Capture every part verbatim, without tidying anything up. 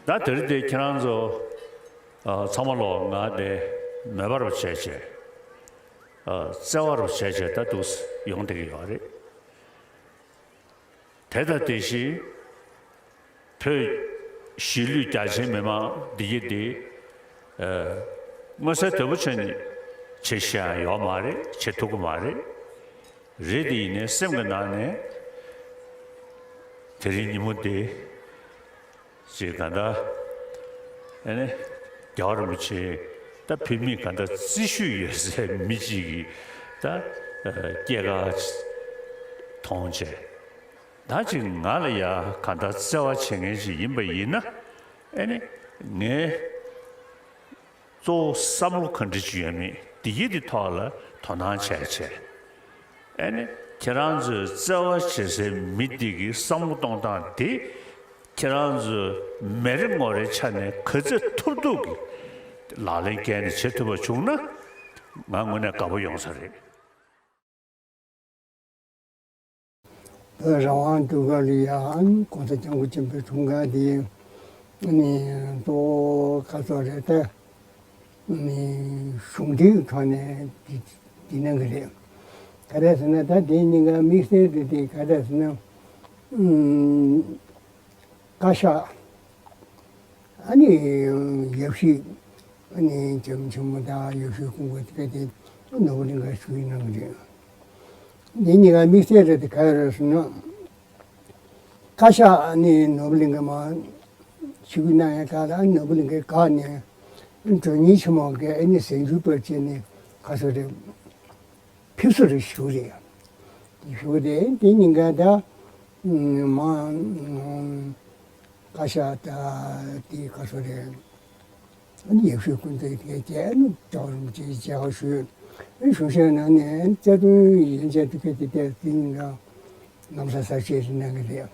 ད་དེ་རིང་དེ་ཁྱེད་རང་ཚོ་ཨ་ཚང་མ་ལོ་ང་དེ་མོས་པ་རུ་བྱས་བྱས་ཨ་བརྩེ་བ་རུ་བྱས་བྱས་ད་འདུག་ཡོང་བསྡད་ཀྱི་ཡོད་རེད། དེ་དང་དེ་བཞིན་བོད་གཞིས་ལུས་རྒྱ་ཆེའི་མི་མང་འདི་གི་འདི་ཨ་མངོན་གསལ་དོད་པོ་བྱས་ནས་བྱེད་ཤེས་ཡང་ཡོད་མ་རེད། བྱེད་ཐུབ་ཀྱི་མ་རེད། རེད་དེ་ཡིན་ནའི་སེམས་ཀྱི་ནང་ནས་དེ་རིང་ཉིན་མོ་འདི་ཅིག་ག་འདྲ་ཨ་ནི་རྒྱལ་བ་རིན་པོ་ཆེ་ད་བོད་མི་ག་འདྲ་རྩིས་ཞུས་ཡོད་སའི་མི་གཅིག་གིས་ད་སྐྱེས་སྐར་མཐོང་བྱས་ད་ཅིག་ང་ལ་ཡ་ག་འདྲ་བརྩེ་བ་བྱེད་མཁན་ཞིག་ཡིན་པ་ཡིན་ན་ཨ་ནི་ངས། གཙོ་བོ་བསམ་བློ་ག་འདྲ་ཅིག་ཡོད་མེད་འདི་གི་འདི་ཐོག་ལ་དོ་སྣང་བྱས་བྱས། ཨ་ནི་ཁྱེད་རང་ཚོའི་བརྩེ་བ་བྱེད་སའི་མི་འདི་གི་བསམ་བློ་གཏོང་སྟངས་དེ་ཁྱེད་རང་ཚོའི་མི་རེ་ངོ་རེའི་ཆ་ནས་ག་ཚོད་ཐུབ་ཐུབ་ཀྱི་ལག་ལེན་བཀལ་ནས་བྱེད་ཐུབ་པ་བྱུང་ན་ང་དངོས་གནས་དགའ་པོ་ཡོང་ས་རེད། བོད་རང་དབང་དུས་སྐབས་ལ་ཡང་༸གོང་ས་༸སྐྱབས་མགོན་ཆེན་པོའི་འཁྲུངས་སྐར་འདི་ནི་གཙོ་བོ་ག་ཚོད་རེད་ད། ནི་གཞུང་འབྲེལ་གྱི་ཐོག་ནས་འདི་འདི་གནང་གི་རེད། ག་རེ་ཟེར་ན་ད་དེ་གཉིས་ཀ་དམིགས་བསལ་དེ་དེ་ག་རེ་ཟེར་ན། བཀའ་ཤག་ཨ་ནི་ཡབ་གཞིས་ཨ་ནི་ཇོ་མོ་ཆེན་མོ་དང་ཡབ་གཞིས་སྐུ་འཁོར་དེ་ག་དེ་ནོར་བུ་གླིང་ག་ཞུ་ཡིན་གནང་གི་རེད། འདི་གཉིས་ཀ་དམིགས་བསལ་རེད་དེ་ག་རེ་རེད་ཟེར་ན། བཀའ་ཤག་ཨ་ནི་ནོར་བུ་གླིང་ག་མ་ཞུ་གི་གནང་ཡ་ག་ལ་ཨ་ནི་ནོར་བུ་གླིང་གའི་སྒང་ནས་མགྲོན་གཉེར་ཆེན་མོ་གིས་ཨ་ནི་གཟའ་མཇུག་པར་བྱས་ནས་ག་ཚོད་རེད། ཕེབས་བསུ་རེ་ཞུ་རེད། ཞུ་རེད་དེ་ཉིན་ག་ད་མ་བཀའ་ཤག་ད་དེ་ག་ཚོད་རེད། ཨ་ནི་ཡག་ཤོས་ཀུན་ཏུ་དེ་རྒྱལ་ནི་ལྕགས་རིམ་གྱི་མཇལ་ཁ་ཞུས། ཨ་ནི་ཞུ་ཤེས་ནང་ནས་རྩ་དོན་ཡན་ཆད་དེ་ག་དེ་དེ་དེ་ཉིན་ག་ནམ་ས་ས་ཆེ་རེ་གནང་གི་རེད།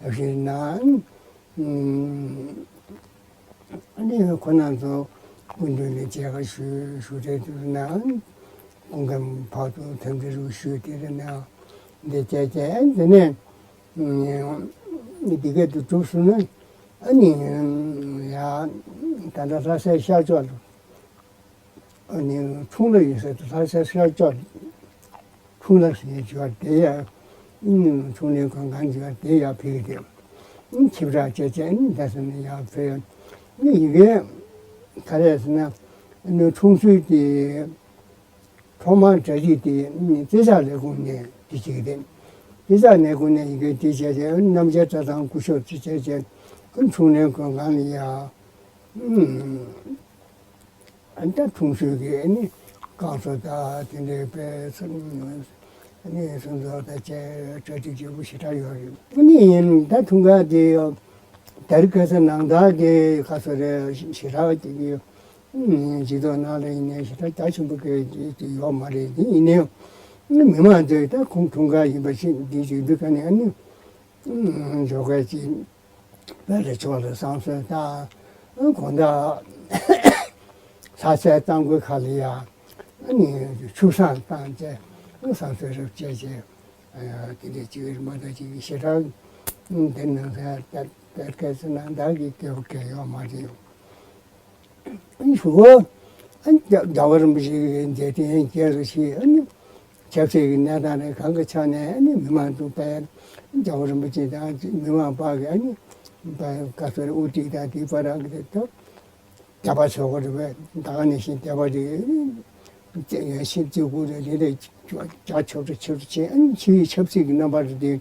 ཡག་ཤོས་ནང་། ཨ་ནི་ཁོ་རང་ཚོ་སྐུ་མདུན་ནས་མཇལ་ཁ་ཞུ་ཞུ་འབྲེལ་དུ་ན་སྐུ་ཁམས་བར་དུ་དམ་བདེ་རུ་ཞུ་དེ་རེ་ན་འདི་བྱས་བྱས་འདི་ནས་འདི་ག་དུ་གྲུབ་སོང་ན་ཨ་ནི་ཡ་ད་ལྟ་ལྷ་སའི་ཤར་ཕྱོགས་ལ་ཨ་ནི་ཁྲུང་ལ་ཡོད་ས་དུ་ལྷ་སའི་ཤར་ཕྱོགས་ཁྲུང་ལ་ཟེར་ནས་བྱས་པ་དེ་ཡང་ཁྲུང་ལའི་མགོན་ཁང་བྱས་པ་དེ་ཡང་ཕེབས་ཏེ་ཁྱེད་རང་བཅས་བཅས་འདས་ས་ནས་ཡང་ཕེབས་ནི་ཡི་གེ་ག་རེ་ཟེར་ན་ཁྲུང་ཆུའི་དེ་ཐོག་མར་གྲ་སྒྲིག་དེ་རྩེ་ལྕག་ལས་ཁུངས་ནས་དེ་བྱེད་ཀྱི་རེད། རྩེ་ལྕག་ལས་ཁུངས་ནས་ཡི་གེ་དེ་བྱས་བྱས་རྣམ་རྒྱལ་གྲྭ་ཚང་སྐུ་ཞབས་དེ་བྱས་བྱས་ཁྲུང་ལའི་མགོན་ཁང་ལ་ཡང་། ཨ་ནི་ད་ཁྲུང་ཆུ་གི་ཨ་ནི་བསྐང་གསོ་དང་དེ་འདྲའི་དཔེ་ཨ་ནི་སོན་རྩ་དང་བཅས་གྲ་སྒྲིག་ལྗིད་པོ་ཞེ་དྲག་ཡོད་རེད། ཨ་ནི་ད་འཁྲུངས་སྐར་དེ་དེ་རིང་ཁ་སང་ནང་ལྟར་གྱི་ག་ཚོད་རེད་ཞེ་དྲག་གི་སྤྱི་ཚོགས་ནང་ལ་ཡིན་ནའི་ཞེ་དྲག་རྒྱ་ཆེན་པོ་གི་ཡོད་མ་རེད། དེ་ཡིན་ནའི་མི་མང་ཚོས་ད་ཁོང་འཁྲུངས་སྐར་ཡིན་པ་ཞིག་འདི་ཞིག་འདི་ག་ནས་ཨ་ནི་འཇོག་སྐལ་ཅིག་བོད་རིགས་ཚོ་ལ་བསང་གསོལ་དང་། དགོང་དག་ལྷ་སའི་གཙང་པོའི་ཁ་ལ་ཡ་ཨ་ནི་ཆུ་བསང་བཏང་བྱས་བསང་གསོལ་རབ་བྱས་བྱས་དེ་འདྲའི་ཅིག་རིམ་པ་དང་ཅིག་ཞེ་དྲག་དེ་ནང་ས་དར་དར་སྐད་ཚེ་ནང་བདག་གི་སྐད་པོ་སྐད་ཡོད་མ་རེད། ཨ་ནི་ཞུ་གོ་ཨ་ནི་རྒྱལ་བ་རིན་པོ་ཆེ་གི་མཛད་དོན་རྒྱས་རུ་ཞིག་ཨ་ནི། ཆབ་སྲིད་ཀྱི་གནས་སྟངས་རེ་གང་གི་ཆ་ནས་ཨ་ནི་མི་མང་ཚོ་དཔེ་རྒྱལ་བ་རིན་པོ་ཆེ་དང་མི་མང་བར་གྱི་ཨ་ནི་དཔེ་བཀའ་ཟུར་དབུ་ཁྲིད་དང་དེའི་བར་གྱི་དེ་ལྟར་དད་པ་ཆོག་གི་རེད་པས། ད་ག་ནང་བཞིན་དད་པ་རེ་ཡོད་ཤིན་ཙི་གུ་རེ་རེ་རེ་རྒྱ་ཆོབ་རེ་ཆོབ་རེ་ཆེ་ཨ་ནི་ཕྱིའི་ཆབ་སྲིད་ཀྱི་རྣམ་པ་རེ་དེ་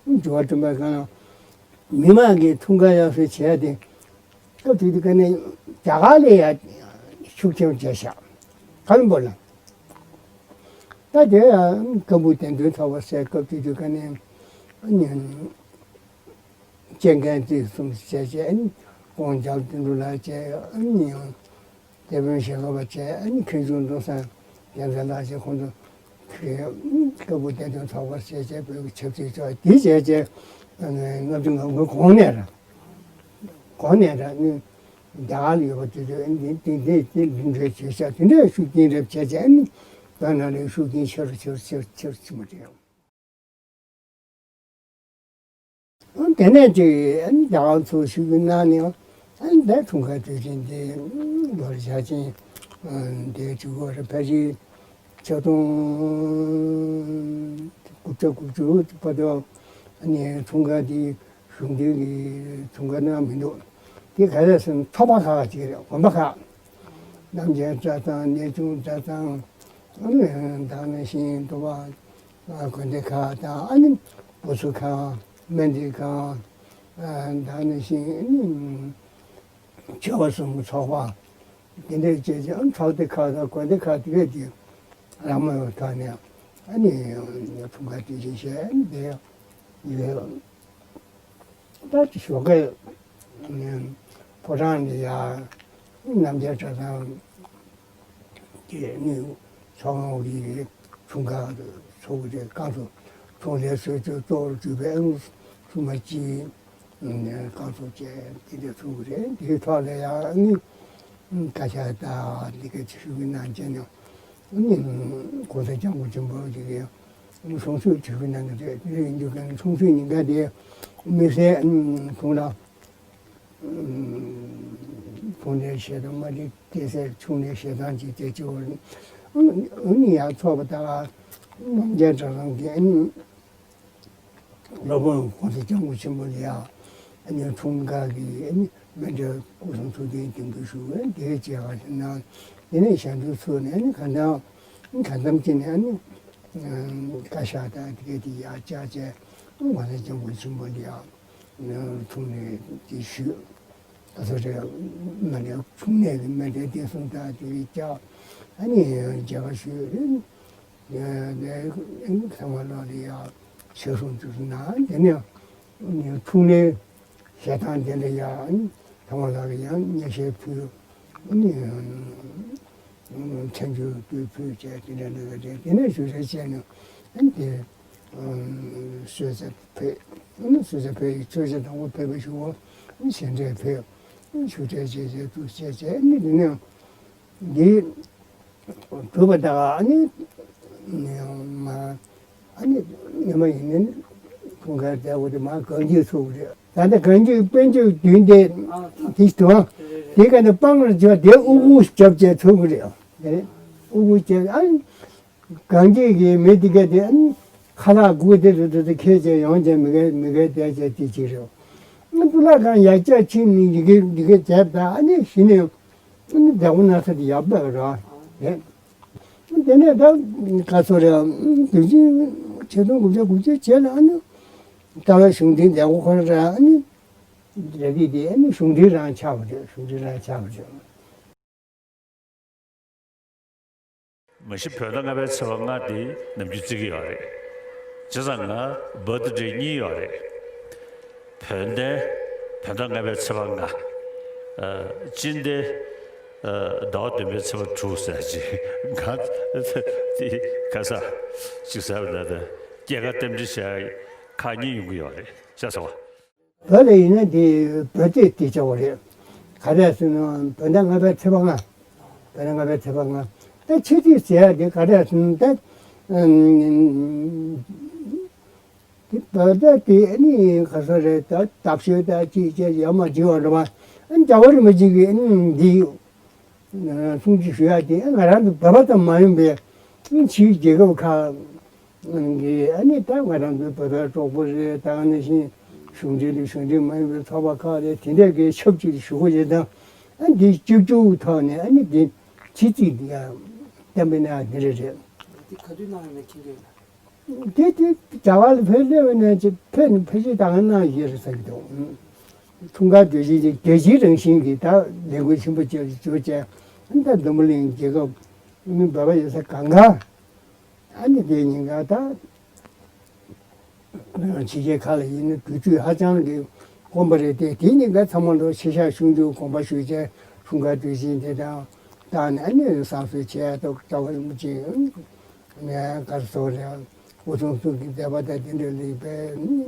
འགྲོ་བ་སྒྲོལ་མ་གང་ལ་མི་མང་གི་འཁྲུངས་སྐར་ཡག་ཤོས་བྱས་ཏེ། སྐབས་དེ་དུས་ཀ་ནས་རྒྱ་གར་ལ་ཡ་ཤུགས་ཆེན་པོ་བྱས་ཤག་ཁ་ལུམ་བུ་ལ། ད་དེ་ཡང་སྐུ་ཕྲེང་བདེ་དོན་ཚོགས་པ་ཟེར་སྐབས་དེ་དུས་ཀ་ནས་སྤྱན་རྒན་རྩེ་གསུམ་ཟེར་བྱས་ཀོང་རྒྱལ་དོན་གྲུབ་ལགས་བཅས་ཡང་། དེད་དཔོན་ཞལ་དཀར་པ་བཅས་ཨ་ནི་མཁན་ཆུང་ལོ་བཟང་རྒྱལ་མཚན་ལགས་བཅས་ཁོང་ཚོ་གི་སྐུ་ཕྲེང་བདེ་དོན་ཚོགས་པ་ཟེར་བྱས་བོད་ཀྱི་ཆབ་སྲིད་ཚོགས་འདི་བྱས་བྱས་ལྔ་བཅུ་ང་དགུའི་གོང་ནས་ར་གོང་ནས་ར་ནི་རྒྱ་གར་ལ་ཡོད་པ་དེ་ཚོ་འདི་འདི་འདི་འདི་འདི་འདྲའི་བྱེད་བྱ་དེ་འདྲའི་ཤུགས་རྐྱེན་རེ་བྱས་བྱས་ནི་བོད་ནང་ལ་ཤུགས་རྐྱེན་ཆེ་རུ་ཆེ་རུ་ཆེ་རུ་ཆེ་རུ་ཕྱིན་པ་རེད། དེ་ནས་ཅིག་རྒྱ་གར་ཚོ་ཤུགས་ཀྱིས་གནང་ནས་ ཨ་ནི་འདས་འཁྲུངས་སྐར་དུས་ཆེན་དེ་ལོ་རེ་བཞག་ཅིང་དེ་བྱེད་དགོས་རེད། ཕལ་ཆེར་ཆིག་སྟོང་དགུ་བརྒྱ་དགུ་བཅུ་བར་དུ་ཨ་ནི་འཁྲུངས་སྐར་དེ་གཞུང་འབྲེལ་གྱི་འཁྲུངས་སྐར་གནང་མི་འདུག་དེ་ག་རེ་ཟེར་ན་ཚོགས་པ་ཁག་ཅིག་རེད། དགོན་པ་ཁག་རྣམ་རྒྱལ་གྲྭ་ཚང་། གནས་ཆུང་གྲྭ་ཚང་། ཨ་ནི་ད་ག་ནང་བཞིན་དུ་བ་དགོན་སྡེ་ཁག་དང་། ཨ་ནི་བུ་ཚུགས་ཁང་། སྨན་སྡེ་ཁང་། ད་ག་ནང་བཞིན་ཨ་ནི་ཆོས་པ་གསུམ་གྱི་ཚོགས་པ། དེ་འདྲའི་བཅས་ཀྱི་ཚོགས་སྡེ་ཁག་དང་དགོན་སྡེ་ཁག་དེ་གས་དེ་རང་མོས་ཐོག་ནས་ཨ་ནི་འཁྲུངས་སྐར་དུས་ཆེན་བྱས་ནས་བསྡད་ཡོད། ད་ཞོགས་ཀས་ཕོ་བྲང་ནས་ཡར་རྣམ་རྒྱལ་གྲྭ་ཚང་གི་ནི་ཚོགས་དབུ་གི་འཁྲུངས་སྐར་ཚོགས་ཀྱི་རེད། སྐབས་སུ་འཁྲུངས་ལྷའི་གསོལ་ཚོགས་གཙོ་བོར་གྱུར་པའི་སྲུང་མ་སྤྱི། སྐབས་སུ་བཅས་དེ་འདྲ་ཚོགས་ཀྱི་རེད། དེའི་ཐོག་ལ་ཡང་ནི་བཀའ་ཤག་དང་འདི་ག་ཞུ་གི་གནང་བྱས་ནས་ནི་གོང་ས་སྐྱབས་མགོན་ཆེན་པོ་ཞིག་གིས་གསུང་ཆོས་ཞུ་གི་གནང་གི་རེད། དེ་ཡིན་རྒྱུ་ག་ནི་གསུང་ཆོས་ཉིན་ཀ་དེ་དམིགས་བསལ་ཁོང་ལ་ཕུང་ནད་ཞེ་སྡང་མ་རེད། སྐྱེ་སར་ཆུང་ནས་ཞེ་སྡང་ཅིག་སྐྱེ་ཆེ་བ་རེད། ཨ་ནི་ཡར་ཚོགས་པ་དང་རྣམ་རྒྱལ་གྲྭ་ཚང་གི་ཨ་ནི་སློབ་དཔོན་གོང་ས་སྐྱབས་མགོན་ཆེན་པོ་ལ་ཡང་ཨ་ནི་འཁྲུངས་སྐར་གྱི་ཨ་ནི་སྨོན་འདུན་སྐུ་གསུང་ཐུགས་རྟེན་དེ་འབུལ་ཞུ་བས་དེ་བྱས་པ་ཞིག་གནང་། དེ་ནས་ཞལ་འདོན་ཚུགས་ནས་ཨ་ནི་གང་ལྟར་གང་འཚམ་ཅིག་ནས་ཨ་ནི་བཀའ་ཤག་དང་དེ་གས་དེ་ཡར་བཅར་བྱས་གོང་ས་སྐྱབས་མགོན་ཆེན་པོ་ལ་ཡང་འཁྲུངས་ནས་དེ་ཞུས། ད་སོ་རེ་མ་ནས་འཁྲུངས་ནས་མ་འདྲ་བསྟན་སྲུང་དང་དེ་རིགས་བཅར། ཨ་ནི་མཇལ་ཁ་ཞུས། ཨ་ནི་ཚང་མ་ལོག་ལ་ཡ་ཞལ་གསུང་དུ་གནང་། དེ་ནས་འཁྲུངས་ལྷའི་ཞལ་ཐང་དེ་ལ་ཡ་ཨ་ནི་ཚང་མ་ལོག་ལ་ཡ་སྙན་ཤལ་ཕུལ། ཨ་ནི་མཚན་བརྗོད་དུ་ཕུལ་བྱས་དེ་འདྲ་ལ་རེད། དེ་ནས་ཞུ་རེ་བྱས་ནས་ཨ་ནི་དེ་གསོལ་ཚར་ཕེབས། གསོལ་ཚར་ཕེབས་ཡི་ཚོས་ཆ་དང་པོ་ཕེབས་པ་ཞུ་བ། ཞལ་འདྲེན་ཕེབས། ཞུ་འདྲེན་བྱས་བྱས་འདུག་བྱས་བྱས་ནི་འདི་ནས་འདི་གྲུབ་པ་དག་ཨ་ནི་མ་ཨ་ནི་ཉི་མ་ཡིན་ནི་ཁོང་ག་བསྡད་དགོས་དེ་མ་གངས་ཅན་ཚུགས་རེད། ད་ལྟ་གངས་ཅན་དཔལ་འབྱོར་བདུན་དེ་དེ་དུ་དེ་ག་ནས་སྤང་རུ་འཇོག་དེ་ཨུ་ཁུ་བརྒྱབ་བྱས་ཚུགས་རེད། ཨུ་ཁུ་བརྒྱབ་ཨ། གངས་ཅན་གྱི་མི་དེ་ག་དེ་ཨ་ནི་ཁ་ལག་སྒུག་དེ་དེ་དེ་དེ་ཁྱེད་ཅག་ཡོང་ཅག་མི་དགའ་མི་དགའ་བསྡད་ཅག་དེ་ཅིག་རེད། ཨ་ནི་སྤུ་ལག་གང་ཡར་བཀྱག་ཕྱིན་ནས་འདི་གའི་འདི་གའི་བྱས་པ་ཨ་ནི་གཞི་ནས་ཨ་ནི་བདག་པོ་ན་ཚ་དེ་ཡག་པོ་ར་རེད། དེ་ནས་ད་ག་ཚོད་རེད། དུས་ཆེན་ཆིག་སྟོང་དགུ་བརྒྱ་དགུ་བཅུ་བྱས་ལ་ཨ་ནི་ལྟ་བ་གཞུང་འཛིན་བདག་པོ་ཁོ་ར་ར་ཨ་ནི་རེད་དེ་དེ་ཨ་ནི་གཞུང་འཛིན་རང་ཆགས་པ་རེད། གཞུང་འཛིན་རང་ཆགས་པ་རེད། མ་གཞི་བོད་ཟླ་ལྔ་པའི་ཚེས་པ་ལྔ་དེ་ནམ་རྒྱུན་བརྩི་གི་ཡོད་རེད། བྱས་ཙང་ང་བྷར་ཐི་ཌེ་གཉིས་ཡོད་རེད། བོད་ཟླའི་བོད་ཟླ་ལྔ་པའི་ཚེས་པ་ལྔ། ཨ་སྤྱི་ཟླའི་ཨ་ཟླ་བ་བདུན་པའི་ཚེས་པ་དྲུག་ཟེར་ཅིག་ང་དེ་ག་ས་ཅིག་ཟེར་བ་ད་ལྟ་སྐྱེས་སྐར་རྟེན་འབྲེལ་བྱས་ཁག་གཉིས་ཡོང་གི་ཡོད་རེད། ཤེས་སོང་བ། བོད་ལ་ཡིན་ན་དེ་བོད་ཚེས་དེ་ཆགས་པ་རེད། ག་རེ་ཟེར་ན་བོད་ཟླ་ལྔ་པའི་ཚེས་པ་ལྔ། བོད་ཟླ་ལྔ་པའི་ཚེས་པ་ལྔ། ད་ཕྱི་ཚེས་ཟེར་ཡ་དེ་ག་རེ་ཟེར་ན་ད་ཨམ་དེ་བོད་ཟླ་དེ་ཨ་ནི་ག་ས་རེད། ད་དག་ཤོས་ད་ཅིག་ཅིག་ཡར་མར་བརྗེ་བ་རེད་པ། ཨ་ནི་རྒྱལ་བ་རིན་པོ་ཆེ་གིས་ཨ་ནི་འདི་གསུང་ཆོས་ཞུ་ཡ་དེ་ང་རང་ཚོ་བོད་པ་ཙམ་མ་ཡིན་པའི་ཕྱིའི་རྒྱལ་ཁབ་ཁག་གི་ཨ་ནི་ད་ང་རང་ཚོའི་བོད་པའི་གྲོགས་པོ་རེད། ད་ནང་བཞིན་གཞུང་འབྲེལ་གཞུང་འབྲེལ་མ་ཡིན་པའི་ཚོགས་པ་ཁག་རེད། དེ་འདྲས་ཀྱི་ཆབས་ཅིག་ཞུ་དགོས་ཡོད་དང་། ཨ་འདི་གཅིག་གྱུར་ཐོག་ནས་ཨ་ནི་འདི་ཕྱི་ཚིག་འདི་ཡང་གཏན་འབེབས་གནང་ཡ་འདི་རེད་རེད། འདི་ག་དུས་གནང་ཡོད་མེད་མཁྱེན་གྱི་ཡོད་ན། དེ་དེ་རྒྱ་གར་ལ་ཕེབས་སླེབས་པ་ནས་ཅིག་ཕེབས་ནས་ཕལ་ཆེར་ད་ག་གནང་ཡོད་རེད་བསམ་གྱི་འདུག་འཁྲུངས་སྐར་དུས་ཆེན་གྱི་རྒྱལ་སྤྱིའི་རང་བཞིན་གྱི་ད་ལས་འགུལ་ཆེན་པོ་ཅིག་བྱས་བྱས་ཨ་ནི་ད་འཛམ་བུ་གླིང་རྒྱལ་ཁབ་ཨ་ནི་བོད་པ་ཡོད་ས་གང་ག་ཨ་ནི་དེ་ཉིན་ཀ་ད་ཕྱི་རྒྱལ་ཁག་ལ་ཡིན་ན་དུས་ཚོད་ཧ་ཅང་གི་དཀོན་པོ་རེད་དེ། དེ་ཉིན་ཀ་ཚང་མ་ལོ་ཆེ་ཤག་ཆུང་ཆུང་དགོངས་པ་ཞུས་བྱས་འཁྲུངས་སྐར་དུས་ཆེན་དེ་དང་བཏང་ནས་ཨ་ནི་བསམ་ཚུལ་བྱས་ཏོག་ཙམ་རིན་པོ་ཆེ་ནས་གར་སོགས་རེད། སྐུ་གསུང་ཐུགས་ཀྱི་མཛད་པ་དང་དེ་འདྲ་ལེགས་པས་ནི་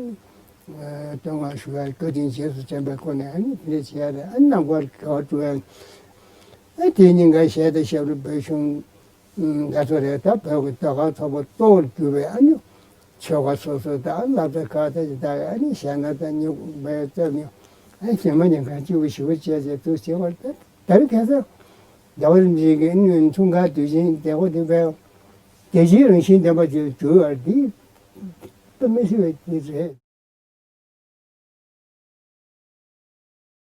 བསྟོད་བསྔགས་ཞུ་ཡ་བཀའ་དྲིན་རྗེས་སུ་དྲན་པའི་སྒོ་ནས་ཨ་ནི་དེ་འདྲ་བྱས་ཏེ་ཨ་ནི་རྣམ་དཀར་དགེ་བ་སྒྲུབ་ཡ། ཨ་དེ་ཉིན་ཀ་གཞས་དང་ཞབས་བྲོ་འབུལ་བྱུང་། ང་ཚོ་རེད་ད་བོད་ཀྱི་ཟློས་གར་ཚོགས་པ་གཙོ་བོར་གྱུར་པའི་ཨ་ནི་ཆོལ་ཁ་སོ་སོ་དང་སློབ་གྲྭ་ཁག་དང་ཅི་ལྟར་ཨ་ནི་གཞས་སྣ་དང་སྨྱུག་མའི་རྩེ་ནས་ ཨ་གཞན་མ་ཉན་མཁན་གཅིག་པུ་ཞི་བ་བྱས་བྱས་འདུག་བྱས་པར་ད་ད་རེས་ཁ་སང་རྒྱལ་བ་རིན་པོ་ཆེ་གི་འཁྲུངས་སྐར་དུས་ཆེན་མཛད་སྒོ་དེ་བས་རྒྱལ་སྤྱིའི་རང་བཞིན་ལྡན་པ་ཅིག་གྱུར་བ་འདི་དཔེ་མི་སྲིད་པ་དེ་རེད།